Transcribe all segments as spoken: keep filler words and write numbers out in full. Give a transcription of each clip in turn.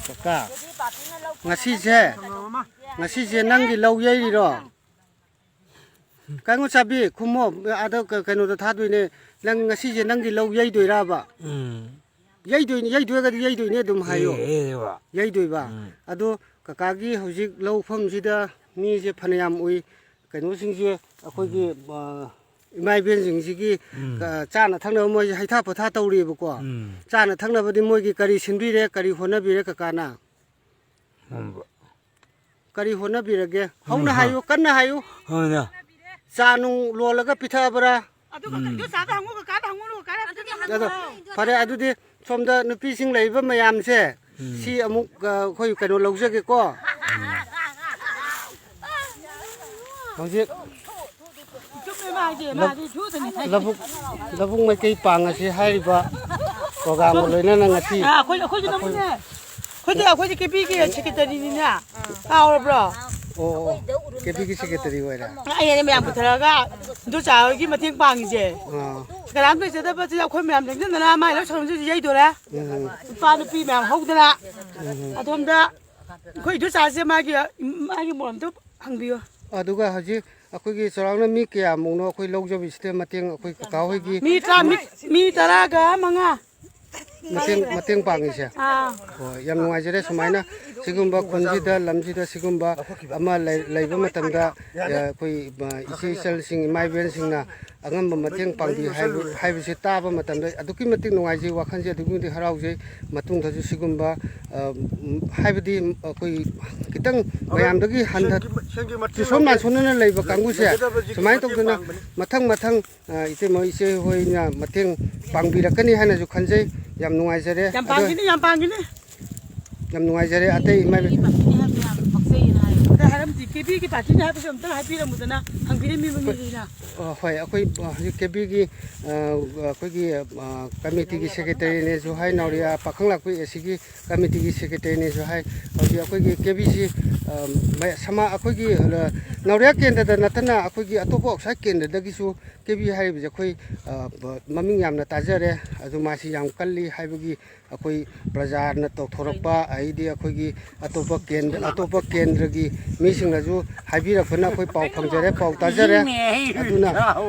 ꯀꯀꯥ, ꯉꯁꯤꯁꯦ, ꯉꯁꯤꯁꯦ ꯅꯪꯒꯤ ꯂꯧ ꯌꯩꯔꯤꯔꯣ? ꯀꯥꯡꯉꯨ ꯆꯥꯕꯤ, ꯈꯨꯝꯃꯣ꯫ ꯑꯗꯣ ꯀ-, ꯀꯩꯅꯣꯗ ꯊꯥꯗꯣꯏꯅꯦ꯫ ꯅꯪ ꯉꯁꯤꯁꯦ ꯅꯪꯒꯤ ꯂꯧ ꯌꯩꯗꯣꯏꯔꯕ? ꯎꯝ꯫ ꯌꯩꯗꯣꯏꯅꯤ, ꯌꯩꯗꯣꯏꯔꯒꯗꯤ ꯌꯩꯗꯣꯏꯅꯦ ꯑꯗꯨꯝ ꯍꯥꯏꯌꯣ꯫ ꯌꯩ-, ꯌꯩꯗꯣꯏꯕ꯫ ꯎꯝ꯫ ꯑꯗꯣ ꯀꯀꯥꯒꯤ ꯍꯧꯖꯤꯛ ꯂꯧ ꯃꯐꯝꯁꯤꯗ ꯃꯤꯁꯦ ꯐꯅꯌꯥꯝ ꯎꯏ꯫ ꯀꯩꯅꯣꯁꯤꯡꯁꯦ ꯑꯩꯈꯣꯏꯒꯤ, ꯎꯝ꯫ ꯑ, ꯏꯃꯥ ꯏꯕꯦꯟꯁꯤꯡꯁꯤꯒꯤ, ꯎꯝ꯫ ꯀ-, ꯆꯥꯅ ꯊꯛꯅꯕ ꯃꯣꯏꯁꯦ ꯍꯩꯊꯥ ꯄꯣꯊꯥ ꯇꯧꯔꯤꯕꯀꯣ꯫ ꯎꯝ꯫ ꯆꯥꯅ ꯊꯛꯅꯕꯗꯤ ꯃꯣꯏꯒꯤ ꯀꯔꯤ ꯁꯤꯟꯕꯤꯔꯦ, ꯀꯔꯤ ꯍꯣꯠꯅꯕꯤꯔꯦ ꯀꯀꯥꯅ? ꯎꯝ꯫ ꯀꯔꯤ ꯍꯣꯠꯅꯕꯤꯔꯒꯦ? ꯍꯧꯅ ꯎꯝ, ꯍꯥꯏꯌꯨ, ꯀꯟꯅ ꯍꯥꯏꯌꯨ꯫ ꯍꯣꯏꯅꯦ꯫ ꯆꯥ ꯅꯨꯡ ꯂꯣꯜꯂꯒ ꯄꯤꯊꯛꯑꯕ꯭ꯔꯥ? ꯑꯗꯨ ꯀꯀꯥ, ꯎꯝ꯫ ꯏꯗꯣꯝꯆꯥꯗ ꯍꯪꯉꯨ, ꯀꯀꯥꯗ ꯍꯪꯉꯨ, ꯀꯀꯥꯅ ꯑꯗꯨꯗꯤ ꯍꯪꯉꯨ꯫ ꯑꯗꯣ ꯐꯔꯦ, ꯑꯗꯨꯗꯤ ꯁꯣꯝꯗ ꯅꯨꯄꯤꯁꯤꯡ ꯂꯩꯔꯤꯕ ꯃꯌꯥꯝꯁꯦ, ꯎꯝ꯫ ꯁꯤ ꯑꯃꯨꯛ, ꯑ, ꯑꯩꯈꯣꯏ ꯀꯩꯅꯣ ꯂꯧꯖꯒꯦꯀꯣ꯫ ꯎꯝ꯫ ꯍꯧꯖꯤꯛ ꯆꯨꯝꯃꯦ ꯃꯥ ꯍꯥꯏꯁꯦ, ꯂꯧ-, ꯃꯥꯗꯤ ꯊꯨꯗꯅꯤ ꯍꯥꯏ꯫ ꯂꯧꯕꯨꯛ, ꯂꯧꯕꯨꯛ ꯃꯥꯏꯀꯩ ꯄꯥꯡꯉꯁꯤ ꯍꯥꯏꯔꯤꯕ ꯄ꯭ꯔꯣꯒ꯭ꯔꯥꯝꯒ ꯂꯣꯏꯅꯅ ꯉꯁꯤ ꯑꯥ, ꯑꯩꯈꯣꯏ, ꯑꯩꯈꯣꯏꯁꯨ ꯑꯩꯈꯣꯏ ꯅꯝꯃꯤꯅꯦ꯫ ꯑꯩꯈꯣꯏꯗꯤ, ꯑꯩꯈꯣꯏꯗꯤ ꯀꯦꯕꯤꯒꯤ ꯁꯦꯀ꯭ꯔꯦꯇꯔꯤꯅꯤꯅꯦ꯫ ꯀꯥꯎꯔꯕ꯭ꯔꯣ? ꯑꯣ, ꯑꯣ꯫ ꯀꯦꯕꯤꯒꯤ ꯁꯦꯀ꯭ꯔꯦꯇꯔꯤ ꯑꯣꯏꯔꯦ꯫ ꯑꯩꯅꯅꯦ ꯃꯌꯥꯝ ꯄꯨꯊꯔꯒ ꯏꯟꯗꯣꯆꯥ ꯍꯣꯏꯒꯤ ꯃꯇꯦꯡ ꯄꯥꯡꯉꯤꯁꯦ꯫ ꯑꯥ꯫ ꯀꯅꯥꯝ ꯂꯩꯖꯗꯕꯁꯤꯗ ꯑꯩꯈꯣꯏ ꯃꯌꯥꯝ ꯆꯪꯁꯤꯟꯗꯅ ꯃꯥꯏ ꯂꯧ ꯁꯪꯁꯤꯁꯨ ꯌꯩꯗꯣꯔꯦ꯫ ꯎꯝ꯫ ꯅꯨꯄꯥ ꯅꯨꯄꯤ ꯃꯌꯥꯝ ꯍꯧꯗꯅ꯫ ꯎꯝ꯫ ꯑꯗꯣꯝꯗ ꯑꯩꯈꯣꯏ ꯏꯟꯗꯣꯆꯥꯁꯦ ꯃꯥꯒꯤ, ꯃꯥꯒꯤ ꯃꯣꯟꯗꯣ ꯍꯪꯕꯤꯌꯣ꯫ ꯑꯗꯨꯒ ꯍꯧꯖꯤꯛ ꯑꯩꯈꯣꯏꯒꯤ ꯆꯥꯎꯔꯥꯛꯅ ꯃꯤ ꯀꯌꯥꯃꯨꯛꯅꯣ ꯑꯩꯈꯣꯏ ꯂꯧꯖꯕꯁꯤꯗ ꯃꯇꯦꯡ ꯑꯩꯈꯣꯏ ꯀꯀꯥ ꯍꯣꯏꯒꯤ ꯃꯤ ꯇꯔꯥ, ꯃꯤ, ꯃꯤ ꯇꯔꯥꯒ ꯃꯉꯥ꯫ ꯃꯇꯦꯡ, ꯃꯇꯦꯡ ꯄꯥꯡꯉꯤꯁꯦ? ꯑꯥ꯫ ꯑꯣ, ꯌꯥꯝ ꯅꯨꯡꯉꯥꯏꯖꯔꯦ꯫ ꯁꯨꯃꯥꯏꯅ ꯁꯤꯒꯨꯝꯕ ꯈꯨꯟꯁꯤꯗ, ꯂꯝꯁꯤꯗ ꯁꯤꯒꯨꯝꯕ ꯑꯃ ꯂꯩ-, ꯂꯩꯕ ꯃꯇꯝꯗ, ꯑ, ꯑꯩꯈꯣꯏ, ꯑ, ꯏꯆꯦ ꯏꯆꯜꯁꯤꯡ, ꯏꯃꯥ ꯏꯕꯦꯟꯁꯤꯡꯅ ꯑꯉꯝꯕ ꯃꯇꯦꯡ ꯄꯥꯡꯕꯤ ꯍꯥꯏꯕ, ꯍꯥꯏꯕꯁꯤ ꯇꯥꯕ ꯃꯇꯝꯗ ꯑꯗꯨꯛꯀꯤ ꯃꯇꯤꯛ ꯅꯨꯡꯉꯥꯏꯖꯩ, ꯋꯥꯈꯜꯁꯦ ꯑꯗꯨꯛꯀꯤ ꯃꯇꯤꯛ ꯍꯔꯥꯎꯖꯩ꯫ ꯃꯇꯨꯡꯗꯁꯨ ꯁꯤꯒꯨꯝꯕ, ꯑ, ꯎꯝ, ꯍꯥꯏꯕꯗꯤ ꯑꯩꯈꯣꯏ ꯈꯤꯇꯪ ꯃꯌꯥꯝꯗꯒꯤ ꯍꯟꯊ-, ꯁꯦꯟꯒꯤ ꯃꯇꯦꯡ ꯇꯨꯁꯣꯟ ꯂꯧꯒꯦ꯫ ꯅꯥꯁꯣꯟꯅꯅ ꯂꯩꯕ ꯀꯥꯡꯕꯨꯁꯦ ꯂꯩꯖꯗꯕꯁꯤꯡꯒꯤ ꯁꯨꯃꯥꯏꯅ ꯃꯇꯦꯡ ꯇꯧꯗꯅ ꯄꯥꯡꯕꯅꯤ꯫ ꯃꯊꯪ ꯃꯊꯪ, ꯑ, ꯏꯇꯩꯃ ꯏꯆꯦ ꯍꯣꯏꯅ ꯃꯇꯦꯡ ꯄꯥꯡꯕꯤꯔꯛꯀꯅꯤ ꯍꯥꯏꯅꯁꯨ ꯈꯟꯖꯩ꯫ ꯌꯥꯝ ꯅꯨꯡꯉꯥꯏꯖꯔꯦ꯫ ꯌꯥꯝ ꯑꯗꯣ ꯄꯥꯡꯒꯅꯤ, ꯌꯥꯝ ꯄꯥꯡꯒꯅꯤ꯫ ꯌꯥꯝ ꯅꯨꯡꯉꯥꯏꯖꯔꯦ꯫ ꯑꯇꯩ ꯏꯃꯥ ꯀꯦꯕꯤꯒꯤ ꯄꯥꯔꯇꯤꯅꯤ ꯍꯥꯏꯕꯗꯣ ꯌꯥꯝ ꯄꯛꯆꯩꯌꯦꯅ ꯍꯥꯏꯌꯣ꯫ ꯑꯗ ꯍꯥꯏꯔꯝꯗꯤ ꯀꯦꯕꯤꯒꯤ ꯄꯥꯔꯇꯤꯅꯤ ꯍꯥꯏꯕꯁꯨ ꯑꯝꯇꯪ ꯍꯥꯏꯕꯤꯔꯝꯃꯨꯗꯅ, ꯍꯪꯕꯤꯔꯝꯃꯤꯕ ꯃꯤꯅꯤꯅ꯫ ꯑ, ꯍꯣꯏ, ꯑꯩꯈꯣꯏ, ꯑ, ꯍꯧꯖꯤꯛ ꯀꯦꯕꯤꯒꯤ, ꯑ, ꯑꯩꯈꯣꯏꯒꯤ, ꯑ, ꯀꯃꯤꯇꯤꯒꯤ ꯁꯦꯀ꯭ꯔꯦꯇꯔꯤꯅꯦꯁꯨ ꯍꯥꯏ, ꯅꯥꯎꯔꯤꯌꯥ ꯄꯥꯈꯪ ꯂꯥꯛꯄꯤ ꯑꯦꯁꯤꯒꯤ ꯀꯃꯤꯇꯤꯒꯤ ꯁꯦꯀ꯭ꯔꯦꯇꯔꯤꯅꯦꯁꯨ ꯍꯥꯏ꯫ ꯍꯧꯖꯤꯛ ꯑꯩꯈꯣꯏꯒꯤ ꯀꯦꯕꯤꯁꯤ, ꯑ, ꯃ-, ꯁꯃꯥ-, ꯑꯩꯈꯣꯏꯒꯤ, ꯑ, ꯅꯥꯎꯔꯤꯌꯥ ꯀꯦꯟꯗ꯭ꯔꯗ ꯅꯠꯇꯅ ꯑꯩꯈꯣꯏꯒꯤ ꯑꯇꯣꯞꯄ ꯑꯥꯎꯠꯁꯥꯏꯠ ꯀꯦꯟꯗ꯭ꯔꯗꯒꯤꯁꯨ ꯀꯦꯕꯤ ꯍꯥꯏꯔꯤꯕꯁꯦ ꯑꯩꯈꯣꯏ, ꯑ, ꯕ-, ꯃꯃꯤꯡ ꯌꯥꯝꯅ ꯇꯥꯖꯔꯦ꯫ ꯑꯗꯨ ꯃꯥꯁꯤ ꯌꯥꯝ ꯀꯜꯂꯤ ꯍꯥꯏꯕꯒꯤ ꯑꯩꯈꯣꯏ ꯄ꯭ꯔꯖꯥꯅ ꯇꯧꯊꯣꯔꯛꯄ, ꯑꯩꯗꯤ ꯑꯩꯈꯣꯏꯒꯤ ꯑꯇꯣꯞꯄ ꯀꯦꯟꯗ꯭ꯔ, ꯑꯇꯣꯞꯄ ꯀꯦꯟꯗ꯭ꯔꯒꯤ ꯃꯤꯁꯤꯡꯅꯁꯨ ꯍꯥꯏꯕꯤꯔꯛꯄꯅ ꯑꯩꯈꯣꯏ ꯄꯥꯎ ꯐꯪꯖꯔꯦ, ꯄꯥꯎ ꯇꯥꯖꯔꯦ꯫ ꯑꯗꯨꯅ,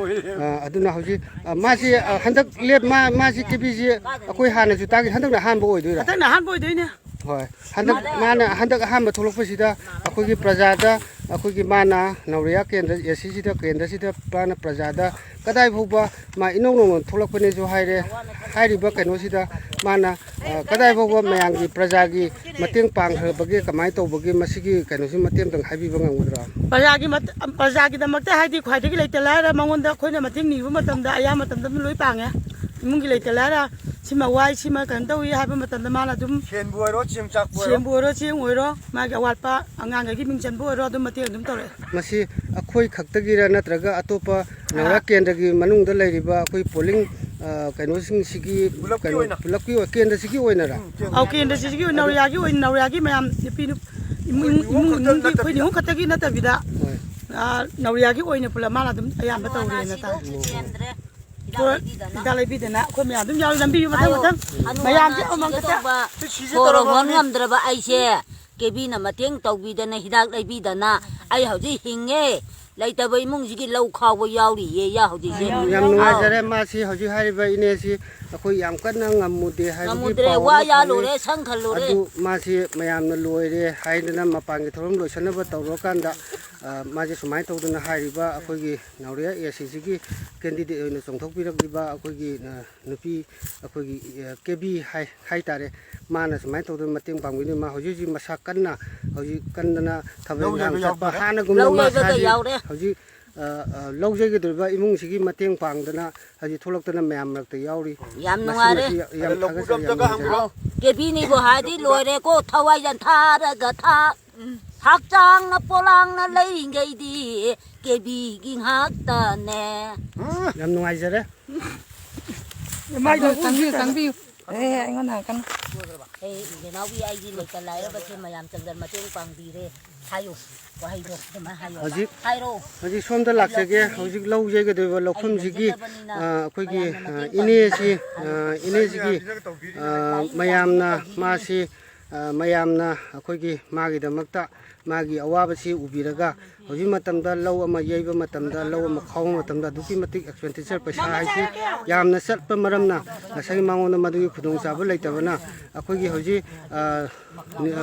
ꯑ, ꯑꯗꯨꯅ ꯍꯧꯖꯤꯛ, ꯑ, ꯃꯥꯁꯤ, ꯑ, ꯍꯟꯗꯛ ꯂꯦꯞ-, ꯃꯥ-, ꯃꯥꯁꯤ ꯀꯦꯕꯤꯁꯤ ꯑꯩꯈꯣꯏ ꯍꯥꯟꯅꯁꯨ ꯇꯥꯈꯤ, ꯍꯟꯗꯛꯅ ꯑꯍꯥꯟꯕ ꯑꯣꯏꯗꯣꯏꯔꯥ? ꯍꯟꯗꯛꯅ ꯑꯍꯥꯟꯕ ꯑꯣꯏꯗꯣꯏꯅꯦ꯫ ꯍꯣꯏ꯫ ꯍꯟꯗꯛ ꯃꯥꯅ ꯍꯟꯗꯛ ꯑꯍꯥꯟꯕ ꯊꯣꯛꯂꯛꯄꯁꯤꯗ ꯑꯩꯈꯣꯏꯒꯤ ꯄ꯭ꯔꯖꯥꯗ, ꯑꯩꯈꯣꯏꯒꯤ ꯃꯥꯅ ꯅꯧꯔꯤꯌꯥ ꯀꯦꯟꯗ꯭ꯔ, ꯑꯦ ꯁꯤꯁꯤꯗ, ꯀꯦꯟꯗ꯭ꯔꯁꯤꯗ ꯃꯥꯅ ꯄ꯭ꯔꯖꯥꯗ ꯀꯗꯥꯏ ꯐꯥꯎꯕ ꯃꯥ ꯏꯅꯧ ꯅꯧꯅ ꯊꯣꯛꯂꯛꯄꯅꯦꯁꯨ ꯍꯥꯏꯔꯦ꯫ ꯍꯥꯏꯔꯤꯕ ꯀꯩꯅꯣꯁꯤꯗ ꯃꯥꯅ, ꯑ, ꯀꯗꯥꯏ ꯐꯥꯎꯕ ꯃꯌꯥꯝꯒꯤ ꯄ꯭ꯔꯖꯥꯒꯤ ꯃꯇꯦꯡ ꯄꯥꯡꯈ꯭ꯔꯕꯒꯦ, ꯀꯃꯥꯏꯅ ꯇꯧꯕꯒꯦ, ꯃꯁꯤꯒꯤ ꯀꯩꯅꯣꯁꯤ ꯃꯇꯦꯡ ꯑꯝꯇꯪ ꯍꯥꯏꯕꯤꯕ ꯉꯝꯒꯗ꯭ꯔꯥ? ꯄ꯭ꯔꯖꯥꯒꯤ ꯃꯠ-, ꯄ꯭ꯔꯖꯥꯒꯤꯗꯃꯛꯇ ꯍꯥꯏꯗꯤ ꯈ꯭ꯋꯥꯏꯗꯒꯤ ꯂꯩꯇ ꯂꯥꯏꯔ ꯃꯉꯣꯟꯗ ꯑꯩꯈꯣꯏꯅ ꯃꯇꯦꯡ ꯅꯤꯕ ꯃꯇꯝꯗ ꯑꯌꯥꯝꯕ ꯃꯇꯝꯗ ꯑꯗꯨꯝ ꯂꯣꯏ ꯄꯥꯡꯉꯦ꯫ ꯏꯃꯨꯡꯒꯤ ꯂꯩꯇ ꯂꯥꯏꯔ ꯁꯤꯃ ꯋꯥꯏ, ꯁꯤꯃ ꯀꯩꯅꯣ ꯇꯧꯏ ꯍꯥꯏꯕ ꯃꯇꯝꯗ ꯃꯥꯅ ꯑꯗꯨꯝ ꯁꯦꯟꯕꯨ ꯑꯣꯏꯔꯣ, ꯆꯦꯡ ꯆꯥꯛꯄꯨ ꯑꯣꯏꯔꯣ꯫ ꯁꯦꯟꯕꯨ ꯑꯣꯏꯔꯣ, ꯆꯦꯡ ꯑꯣꯏꯔꯣ, ꯃꯥꯒꯤ ꯑꯋꯥꯠꯄ ꯑꯉꯥꯡꯈꯩꯒꯤ ꯃꯤꯡ ꯆꯟꯕ ꯑꯣꯏꯔꯣ, ꯑꯗꯨꯝ ꯃꯇꯦꯡ ꯑꯗꯨꯝ ꯇꯧꯔꯛꯑꯦ꯫ ꯃꯁꯤ ꯑꯩꯈꯣꯏ ꯈꯛꯇꯒꯤꯔ ꯅꯠꯇ꯭ꯔꯒ ꯑꯇꯣꯞꯄ ꯅꯧꯔꯥ ꯑꯥ꯫ ꯀꯦꯟꯗ꯭ꯔꯒꯤ ꯃꯅꯨꯡꯗ ꯂꯩꯔꯤꯕ ꯑꯩꯈꯣꯏ ꯄꯣꯂꯤꯡ, ꯑ, ꯀꯩꯅꯣꯁꯤꯡꯁꯤꯒꯤ ꯄꯨꯂꯞꯀꯤ ꯀꯩꯅꯣ, ꯑꯣꯏꯅ? ꯄꯨꯂꯞꯀꯤ ꯑꯣꯏ-, ꯀꯦꯟꯗ꯭ꯔꯁꯤꯒꯤ ꯑꯣꯏꯅꯔꯥ? ꯎꯝ, ꯀꯦꯟꯗ꯭ꯔ ꯑꯧ, ꯀꯦꯟꯗ꯭ꯔꯁꯤꯒꯤ ꯑꯣꯏꯅ, ꯑꯗꯨ ꯅꯧꯔꯤꯌꯥꯒꯤ ꯑꯣꯏꯅ, ꯅꯧꯔꯤꯌꯥꯒꯤ ꯃꯌꯥꯝ ꯅꯨꯄꯤ ꯅꯨ-, ꯏꯃꯨꯡ, ꯑꯩꯈꯣꯏ ꯅꯤꯉꯣꯜ ꯏꯃꯨꯡ, ꯈꯛꯇ ꯏꯃꯨꯡꯒꯤ ꯑꯩꯈꯣꯏ ꯅꯠꯇꯕꯤꯗ꯫ ꯅꯤꯉꯣꯜ ꯈꯛꯇꯒꯤ ꯅꯠꯇꯕꯤꯗ, ꯍꯣꯏ꯫ ꯑ, ꯅꯧꯔꯤꯌꯥꯒꯤ ꯑꯣꯏꯅ ꯄꯨꯂꯞ ꯃꯥꯅ ꯑꯗꯨꯝ ꯑꯌꯥꯝꯕ ꯇꯧꯔꯦꯅ ꯇꯥꯏ꯫ ꯍꯤꯗꯥꯛ ꯂꯩꯕꯤꯗꯅ꯫ ꯍꯤꯗꯥꯛ ꯂꯩꯕꯤꯗꯅ ꯑꯩꯈꯣꯏ ꯃꯌꯥꯝ ꯑꯗꯨꯝ ꯌꯥꯎꯔꯤ꯫ ꯅꯝꯕꯤꯌꯨ ꯃꯊꯪ ꯍꯥꯏꯌꯣ꯫ ꯃꯊꯪ꯫ ꯍꯅꯨ ꯃꯌꯥꯝꯁꯦ ꯍꯅꯥ ꯑꯃꯃꯝ ꯁꯤꯒꯦ ꯈꯛꯇ꯫ ꯇꯧꯕ, ꯁꯤ ꯁꯤꯒꯦ ꯁꯣꯔ ꯇꯧꯔꯕꯅꯤ꯫ ꯍꯣꯟ ꯉꯝꯗ꯭ꯔꯕ ꯑꯩꯁꯦ ꯀꯦꯕꯤꯅ ꯃꯇꯦꯡ ꯇꯧꯕꯤꯗꯅ, ꯍꯤꯗꯥꯛ ꯂꯩꯕꯤꯗꯅ ꯑꯩ ꯍꯧꯖꯤꯛ ꯍꯤꯡꯉꯦ꯫ ꯂꯩꯇꯕ ꯏꯃꯨꯡꯁꯤꯒꯤ ꯂꯧ ꯈꯥꯎꯕ ꯌꯥꯎꯔꯤꯌꯦ, ꯌꯥ ꯍꯧꯖꯤꯛꯁꯦ꯫ ꯌꯥꯝ, ꯌꯥꯝ ꯑꯥꯎ꯫ ꯅꯨꯡꯉꯥꯏꯖꯔꯦ꯫ ꯃꯥꯁꯤ ꯍꯧꯖꯤꯛ ꯍꯥꯏꯔꯤꯕ ꯏꯅꯦꯁꯤ ꯑꯩꯈꯣꯏ ꯌꯥꯝ ꯀꯟꯅ ꯉꯝꯃꯨꯗꯦ ꯍꯥꯏꯕꯒꯤ ꯉꯝꯃꯨꯗ꯭ꯔꯦ, ꯄꯥꯎ ꯋꯥ ꯑꯃ ꯐꯪꯉꯤ꯫ ꯌꯥꯜꯂꯨꯔꯦ, ꯁꯪ ꯈꯜꯂꯨꯔꯦ꯫ ꯑꯗꯨ ꯃꯥꯁꯤ ꯃꯌꯥꯝꯅ ꯂꯣꯏꯔꯦ ꯍꯥꯏꯗꯅ ꯃꯄꯥꯟꯒꯤ ꯊꯧꯔꯝ ꯂꯣꯏꯁꯤꯟꯅꯕ ꯇꯧꯔꯨꯔꯀꯥꯟꯗ, ꯑ, ꯃꯥꯁꯦ ꯁꯨꯃꯥꯏꯅ ꯇꯧꯗꯅ ꯍꯥꯏꯔꯤꯕ ꯑꯩꯈꯣꯏꯒꯤ ꯅꯥꯎꯔꯤꯌꯥ ꯑꯦ ꯁꯤꯁꯤꯒꯤ ꯀꯦꯟꯗꯤꯗꯦꯠ ꯑꯣꯏꯅ ꯆꯣꯡꯊꯣꯛꯄꯤꯔꯛꯂꯤꯕ ꯑꯩꯈꯣꯏꯒꯤ, ꯑ, ꯅꯨꯄꯤ ꯑꯩꯈꯣꯏꯒꯤ, ꯑ, ꯀꯦꯕꯤ ꯍꯥꯏ-, ꯍꯥꯏꯇꯥꯔꯦ꯫ ꯃꯥꯅ ꯁꯨꯃꯥꯏꯅ ꯇꯧꯗꯅ ꯃꯇꯦꯡ ꯄꯥꯡꯕꯤꯗꯨꯅ ꯃꯥ ꯍꯧꯖꯤꯛ ꯍꯧꯖꯤꯛ ꯃꯁꯥ ꯀꯟꯅ ꯍꯧꯖꯤꯛ ꯀꯟꯗꯅ ꯊꯕꯛ ꯂꯧ ꯏꯪꯈꯥꯡ ꯌꯩꯕ ꯆꯠꯄ ꯌꯥꯎꯕꯤꯔꯦ? ꯍꯥꯟꯅꯒꯨꯝꯅ ꯂꯧ ꯌꯩꯕꯒ ꯃꯁꯥꯁꯦ ꯌꯥꯎꯔꯦ꯫ ꯍꯧꯖꯤꯛ, ꯑ, ꯑ, ꯂꯧ ꯌꯩꯒꯗꯧꯔꯤꯕ ꯏꯃꯨꯡꯁꯤꯒꯤ ꯃꯇꯦꯡ ꯄꯥꯡꯗꯅ ꯍꯧꯖꯤꯛ ꯊꯣꯛꯂꯛꯇꯅ ꯃꯌꯥꯝ ꯃꯔꯛꯇ ꯌꯥꯎꯔꯤ꯫ ꯌꯥꯝ ꯃꯁꯤ ꯅꯨꯡꯉꯥꯏꯔꯦ꯫ ꯃꯁꯤ ꯌꯥꯝ ꯑꯗ ꯂꯧꯕꯨꯛ ꯊꯥꯒꯠꯆꯔꯤ, ꯌꯥꯝ ꯑꯝꯇꯒ ꯅꯨꯡꯉꯥꯏꯖꯔꯦ꯫ ꯍꯥꯡꯕ꯭ꯔꯣ? ꯀꯦꯕꯤꯅꯤꯕꯨ ꯍꯥꯏꯔꯗꯤ ꯂꯣꯏꯔꯦꯀꯣ, ꯊꯋꯥꯏ ꯌꯥꯟꯊꯥꯔꯒ ꯊꯥꯛ꯫ ꯍꯛꯆꯥꯡꯅ ꯄꯣꯂꯥꯡꯅ ꯂꯩꯔꯤꯉꯩꯗꯤ ꯀꯦꯕꯤꯒꯤ ꯉꯥꯛꯇꯅꯦ꯫ ꯌꯥꯝ ꯅꯨꯡꯉꯥꯏꯖꯔꯦ꯫ ꯃꯥꯏꯗꯣ ꯆꯪꯕꯤꯌꯨ, ꯆꯪꯕꯤꯌꯨ꯫ ꯑꯦ, ꯑꯩꯉꯣꯟꯗ ꯍꯪꯉꯛꯀꯅꯨ꯫ ꯑꯩ ꯏꯅꯥꯎꯒꯤ ꯑꯩꯒꯤ ꯂꯩꯇ ꯂꯥꯏꯔꯕꯁꯦ ꯃꯌꯥꯝ ꯆꯪꯗꯅ ꯃꯇꯦꯡ ꯄꯥꯡꯕꯤꯔꯦ ꯍꯥꯏꯌꯨ꯫ ꯋꯥꯍꯩꯗꯣ ꯑꯗꯨꯃꯥꯏꯅ ꯍꯥꯏꯌꯨ꯫ ꯍꯧꯖꯤꯛ ꯍꯥꯏꯔꯣ꯫ ꯍꯧꯖꯤꯛ ꯁꯣꯝꯗ ꯂꯥꯛꯆꯒꯦ꯫ ꯍꯧꯖꯤꯛ ꯂꯧ ꯌꯩꯒꯗꯣꯏꯕ ꯂꯧꯐꯝꯁꯤꯒꯤ, ꯑ, ꯑꯩꯈꯣꯏꯒꯤ, ꯑ, ꯏꯅꯦꯁꯤ, ꯑ, ꯏꯅꯦꯁꯤꯒꯤ, ꯑ, ꯃꯌꯥꯝꯅ ꯃꯥꯁꯤ, ꯑ, ꯃꯌꯥꯝꯅ ꯑꯩꯈꯣꯏꯒꯤ ꯃꯥꯒꯤꯗꯃꯛꯇ ꯃꯥꯒꯤ ꯑꯋꯥꯕꯁꯤ ꯎꯕꯤꯔꯒ ꯍꯧꯖꯤꯛ ꯃꯇꯝꯗ ꯂꯧ ꯑꯃ ꯌꯩꯕ ꯃꯇꯝꯗ, ꯂꯧ ꯑꯃ ꯈꯥꯎꯕ ꯃꯇꯝꯗ ꯑꯗꯨꯛꯀꯤ ꯃꯇꯤꯛ expenditure ꯄꯩꯁꯥ ꯍꯥꯏꯁꯤ ꯌꯥꯝꯅ ꯆꯠꯄ ꯃꯔꯝꯅ ꯉꯁꯥꯏꯒꯤ ꯃꯉꯣꯟꯗ ꯃꯗꯨꯒꯤ ꯈꯨꯗꯣꯡꯆꯥꯕ ꯂꯩꯇꯕꯅ ꯑꯩꯈꯣꯏꯒꯤ ꯍꯧꯖꯤꯛ, ꯑ,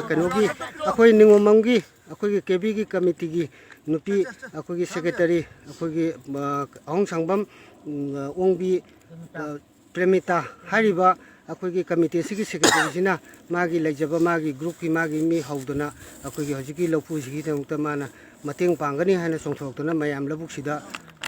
ꯀꯩꯅꯣꯒꯤ, ꯑꯩꯈꯣꯏ ꯅꯤꯉꯣꯝꯕꯝꯒꯤ, ꯑꯩꯈꯣꯏꯒꯤ ꯀꯦꯕꯤꯒꯤ ꯀꯃꯤꯇꯤꯒꯤ ꯅꯨꯄꯤ, ꯑꯩꯈꯣꯏꯒꯤ secretary, ꯑꯩꯈꯣꯏꯒꯤ, ꯑ, ꯑꯍꯣꯡ ꯁꯪꯕꯝ, ꯎꯝ, ꯑꯣꯡꯕꯤ, ꯑ, ꯄ꯭ꯔꯦꯃꯤꯇꯥ ꯍꯥꯏꯔꯤꯕ ꯑꯩꯈꯣꯏꯒꯤ ꯀꯃꯤꯇꯤ ꯑꯁꯤꯒꯤ secretaryꯁꯤꯅ ꯃꯥꯒꯤ ꯂꯩꯖꯕ ꯃꯥꯒꯤ groupꯀꯤ ꯃꯥꯒꯤ ꯃꯤ ꯍꯧꯗꯅ ꯑꯩꯈꯣꯏꯒꯤ ꯍꯧꯖꯤꯛꯀꯤ ꯂꯧꯐꯨꯁꯤꯒꯤꯗꯃꯛꯇ ꯃꯥꯅ ꯃꯇꯦꯡ ꯄꯥꯡꯒꯅꯤ ꯍꯥꯏꯅ ꯆꯣꯡꯊꯣꯔꯛꯇꯨꯅ ꯃꯌꯥꯝ ꯂꯧꯕꯨꯛꯁꯤꯗ,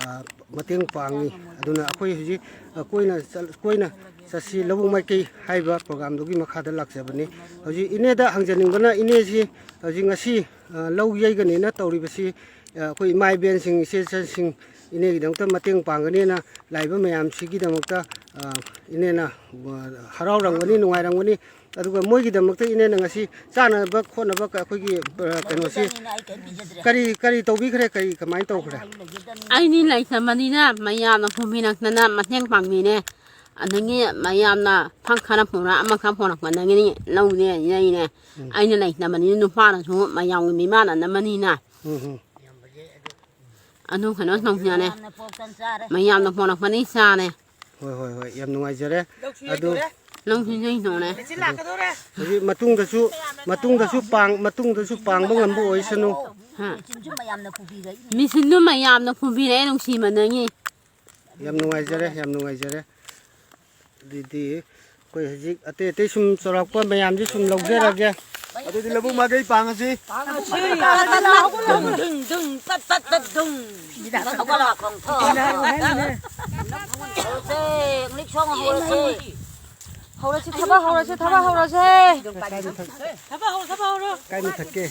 ꯑ, ꯃꯇꯦꯡ ꯄꯥꯡꯉꯤ꯫ ꯑꯗꯨꯅ ꯑꯩꯈꯣꯏ ꯍꯧꯖꯤꯛ, ꯑ, ꯀꯣꯏꯅ ꯆꯠ-, ꯀꯣꯏꯅ ꯆꯠꯁꯤ ꯂꯧꯕꯨꯛ ꯃꯥꯏꯀꯩ ꯍꯥꯏꯕ programꯗꯨꯒꯤ ꯃꯈꯥꯗ ꯂꯥꯛꯆꯕꯅꯤ꯫ ꯍꯧꯖꯤꯛ ꯏꯅꯦꯗ ꯍꯪꯖꯅꯤꯡꯕꯅ ꯏꯅꯦꯁꯤ ꯍꯧꯖꯤꯛ ꯉꯁꯤ, ꯑ, ꯂꯧ ꯌꯩꯒꯅꯦꯅ ꯇꯧꯔꯤꯕꯁꯤ, ꯑ, ꯑꯩꯈꯣꯏ ꯏꯃꯥ ꯏꯕꯦꯟꯁꯤꯡ, ꯏꯆꯦ ꯏꯆꯟꯁꯤꯡ ꯏꯅꯦꯒꯤꯗꯃꯛꯇ ꯃꯇꯦꯡ ꯄꯥꯡꯒꯅꯦꯅ ꯂꯥꯛꯏꯕ ꯃꯌꯥꯝꯁꯤꯒꯤꯗꯃꯛꯇ, ꯑ, ꯏꯅꯦꯅ, ꯑ, ꯍꯔꯥꯎꯔꯝꯒꯅꯤ, ꯅꯨꯡꯉꯥꯏꯔꯝꯒꯅꯤ꯫ ꯑꯗꯨꯒ ꯃꯣꯏꯒꯤꯗꯃꯛꯇ ꯏꯅꯦꯅ ꯉꯁꯤ ꯆꯥꯅꯕ ꯈꯣꯠꯅꯕ ꯀ-, ꯑꯩꯈꯣꯏꯒꯤ, ꯑ, ꯀꯩꯅꯣꯁꯤ ꯀꯔꯤ, ꯀꯔꯤ ꯇꯧꯕꯤꯈ꯭ꯔꯦ, ꯀꯔꯤ ꯀꯃꯥꯏꯅ ꯇꯧꯈ꯭ꯔꯦ? ꯑꯩꯗꯤ ꯂꯩꯇꯕꯅꯤꯅ ꯃꯌꯥꯝꯅ ꯈꯨꯝꯕꯤꯔꯛꯇꯅ ꯃꯇꯦꯡ ꯄꯥꯡꯕꯤꯔꯦ꯫ ꯑꯗꯒꯤ ꯃꯌꯥꯝꯅ ꯐꯪ ꯈꯔ ꯄꯨꯔꯛ, ꯑꯃ ꯈꯔ ꯄꯨꯔꯛꯄꯗꯒꯤꯗꯤ ꯂꯧꯅꯦ, ꯌꯩꯅꯦ꯫ ꯎꯝ꯫ ꯑꯩꯅ ꯂꯩꯇꯕꯅꯤꯅ ꯅꯨꯄꯥꯅꯁꯨ ꯃꯌꯥꯝꯒꯤ ꯃꯤꯃꯥꯟꯅꯅꯕꯅꯤꯅ ꯎꯝ, ꯎꯝ꯫ ꯑꯗꯨ ꯀꯩꯅꯣ ꯇꯧꯅꯔꯦ꯫ ꯃꯌꯥꯝꯅ ꯄꯣꯛꯇꯅ ꯆꯥꯔꯦ꯫ ꯃꯌꯥꯝꯅ ꯄꯣꯔꯛꯄꯅꯤ ꯆꯥꯔꯦ꯫ ꯍꯣꯏ, ꯍꯣꯏ, ꯍꯣꯏ, ꯌꯥꯝ ꯅꯨꯡꯉꯥꯏꯖꯔꯦ꯫ ꯂꯧꯁꯨ ꯑꯗꯨ ꯌꯩꯗꯣꯔꯦ꯫ ꯂꯧꯁꯨ ꯌꯩꯗꯣꯔꯦ꯫ ꯃꯦꯆꯤꯟ ꯂꯥꯛꯀꯗꯧꯔꯦ꯫ ꯍꯧꯖꯤꯛ ꯃꯇꯨꯡꯗꯁꯨ, ꯃꯇꯨꯡꯗꯁꯨ ꯄꯥꯡ-, ꯃꯇꯨꯡꯗꯁꯨ ꯄꯥꯡꯕ ꯉꯝꯕ ꯑꯣꯏꯁꯅꯨ꯫ ꯍꯥ꯫ ꯃꯦꯆꯤꯟꯁꯨ ꯃꯌꯥꯝꯅ ꯄꯨꯕꯤꯔꯛꯏꯅꯤ꯫ ꯃꯦꯆꯤꯟꯗꯨ ꯃꯌꯥꯝꯅ ꯄꯨꯕꯤꯔꯛꯑꯦ, ꯅꯨꯡꯁꯤꯃꯟꯗꯒꯤ꯫ ꯌꯥꯝ ꯅꯨꯡꯉꯥꯏꯖꯔꯦ, ꯌꯥꯝ ꯅꯨꯡꯉꯥꯏꯖꯔꯦ꯫ ꯑꯗꯨꯗꯤ ꯑꯩꯈꯣꯏ ꯍꯧꯖꯤꯛ ꯑꯇꯩ ꯑꯇꯩ ꯁꯨꯝ ꯆꯥꯎꯔꯥꯛꯄ ꯃꯌꯥꯝꯁꯤ ꯁꯨꯝ ꯂꯧꯖꯔꯒꯦ꯫ ꯑꯗꯨꯗꯤ ꯂꯧꯕꯨꯛ ꯃꯥꯏꯀꯩ ꯄꯥꯡꯉꯁꯤ꯫ ꯗꯨꯡ, ꯗꯨꯡ, ꯗꯨꯡ, ꯇꯠ, ꯇꯠ, ꯇꯠ, ꯗꯨꯡ꯫ ꯍꯧꯒꯠꯂꯣ, ꯈꯣꯡꯊꯣ꯫ ꯍꯧꯔꯁꯦ, ꯏꯪꯂꯤꯁ ꯁꯣꯡ ꯍꯧꯔꯁꯦ꯫ ꯍꯧꯔꯁꯤ, ꯊꯕꯛ ꯍꯧꯔꯁꯤ, ꯊꯕꯛ ꯍꯧꯔꯁꯦ꯫ ꯊꯕꯛ ꯍꯧꯔꯣ, ꯊꯕꯛ ꯍꯧꯔꯣ꯫ ꯀꯥꯏ ꯃꯨꯊꯠꯀꯦ?